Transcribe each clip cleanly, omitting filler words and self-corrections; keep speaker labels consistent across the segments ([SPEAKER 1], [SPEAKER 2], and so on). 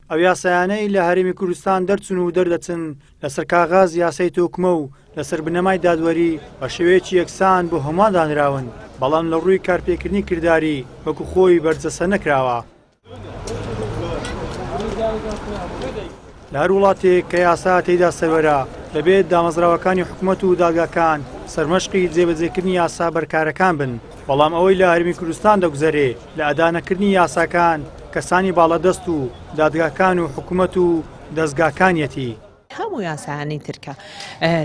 [SPEAKER 1] ئەو یاسایانەی لە هەرێمی کوردستان دەرچون و دەردەچن لەسەر کاغەز یاسای تۆکمە و لەسەر بنەمای دادوەری بە شێوەیەکی یەکسان بۆ هەمووان دانراون، بەڵام لە ڕووی کارپێکردنی کرداری وەکو خۆی بەرجەستە نەکراوە. لە هەر وڵاتێک کە یاسا تێیدا سەروەرە، دەبێت دامەزراوەکانی حکومەت و دادگاکان سەرمەشقی جێبەجێکردنی یاسا بەرکارەکان بن، بەڵام ئەوەی لە هەرێمی کوردستان دەگوزەرێ لە ئەدانەکردنی یاساکان کەسانی باڵادەست و دادگاکان و حکومەت و دەزگاکانیەتی.
[SPEAKER 2] هەموو یاسایانەی تر کە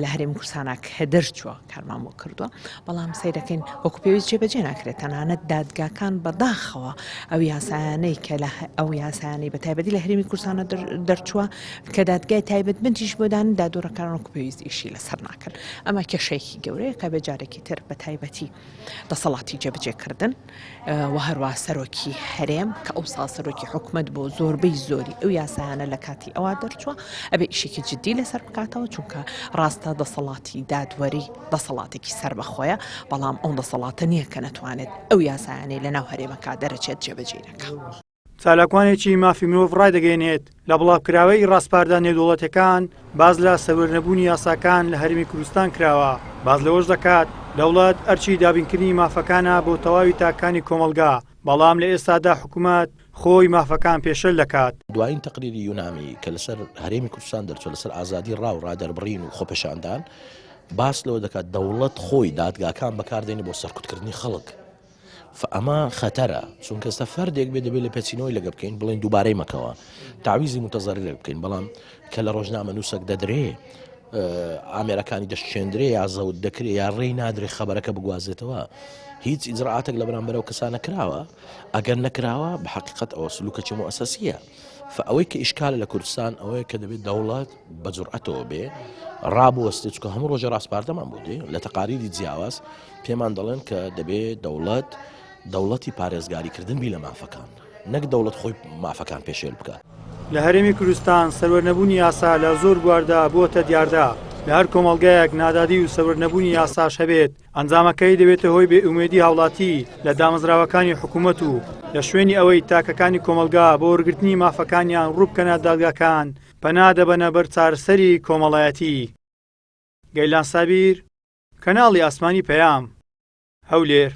[SPEAKER 2] لە هەرێمی کوردستانا کە دەرچووە کارمان بۆ کردووە بەڵام سەیرەکەین وەکو پێویست جێبەجێ ناکرێت تەنانەت دادگاکان بەداخەوە ئەو یاسایانەی کە لە ئەو یاسایانەی بە تایبەتی لە هەرێمی کوردستانە دەرچووە کە دادگای تایبەت بنتیش بۆدان دادوەرەکان وەکو پێویست ئیشی لەسەر ناکەن ئەمە کێشەیەکی گەورەیە کە بێ جارێکی تر بە تایبەتی دەسەڵاتی جێبەجێکردن و هەروا سەرۆکی هەرێم کە ئەوسا سەرۆکی حکومەت بۆ زۆربەی زۆری ئەو یاسایانە لە کاتی ئەوە دەرچووە ئەبێ ئیشێکی جددی لەسەر بکاتەوە چونکە ڕاستە دەسەڵاتی دادوەری دەسەڵاتێکی سەربەخۆیە بەڵام ئەو دەسەڵاتە نییە کە نەتوانێت ئەو یاسایانەی لەناو هەرێمەکە دەرەچێت جێبەجێ نەکا.
[SPEAKER 1] چالاکوانێکی مافی مرۆڤ ڕایدەگەیەنێت، لە بڵاوکراوەی ڕاسپاردە نێودەوڵەتیەکان باس لە سەروەرنەبوونی یاساکان لە هەرێمی کوردستان کراوە، باس لەوەش دەکات، دەوڵەت ئەرکی دابینکردنی مافەکانە بۆ تەواوی تاکانی کۆمەڵگا، بەڵام لە ئێستادا حکومەت خۆی مافەکان پێشێل دەکات.
[SPEAKER 3] دوایین تەقریری یونامی کە لەسەر هەرێمی کوردستان دەرچووە لەسەر ئازادی ڕا و ڕادەربڕین و خۆپێشاندان باس لەوە دەکات دەوڵەت خۆی دادگاکان بەکاردێنێ بۆ سەرکوتکردنی خەڵک. فە ئەمە خەتەرە چونکە ئێستا فەردێک بێ دەبێت لە پێچینەوەی لەگە بکەین بڵێن دووبارەی مەکەوە تعویزی متەزەرێک بکەین بەڵام کە لە ڕۆژنامە نووسەک دەدرێ ئامێرەکانی دەشتێندرێ یا زەوت دەکرێ یا ڕێی نادرێ خەبەرەکە بگوازێتەوە هیچ ئیجرائاتێک لە بەرامبەرەوە کەسانە کراوە ئەگەر نەکراوە بە حقیقت ئەوە سلوکەکی موئەسەسیە فئەوەی کە ئیشکالە لە کوردستان ئەوەیە کە دەبێت دەوڵەت بە جورئەتەوە بێ ڕابوەستێ چونکە هەموو ڕۆژە ڕاسپاردەمان بۆ دێ لە تەقاریری جیاواز پێمان دەڵێن کە دەبێ دەوڵەت دەوڵەتی پارێزگاریکردن بی لە مافەکان نەک دەوڵەت خۆی مافەکان پێشێل بکات.
[SPEAKER 1] لە هەرێمی کوردستان سەروەر نەبوونی یاسا لە زۆر بواردا بووەتە دیاردە، لە هەر کۆمەڵگایەک نادادی و سەروەر نەبوونی یاساش هەبێت، ئەنجامەکەی دەبێتە هۆی بێ ئومێدی هاوڵاتی لە دامەزراوەکانی حکوومەت و لە شوێنی ئەوەی تاکەکانی کۆمەڵگا بۆ وەرگرتنی مافەکانیان ڕووبکەنە دادگاکان پەنا دەبەنە بەر چارەسەری کۆمەڵایەتی. گەیلان سابیر، کەناڵی ئاسمانی پەیام، هەولێر.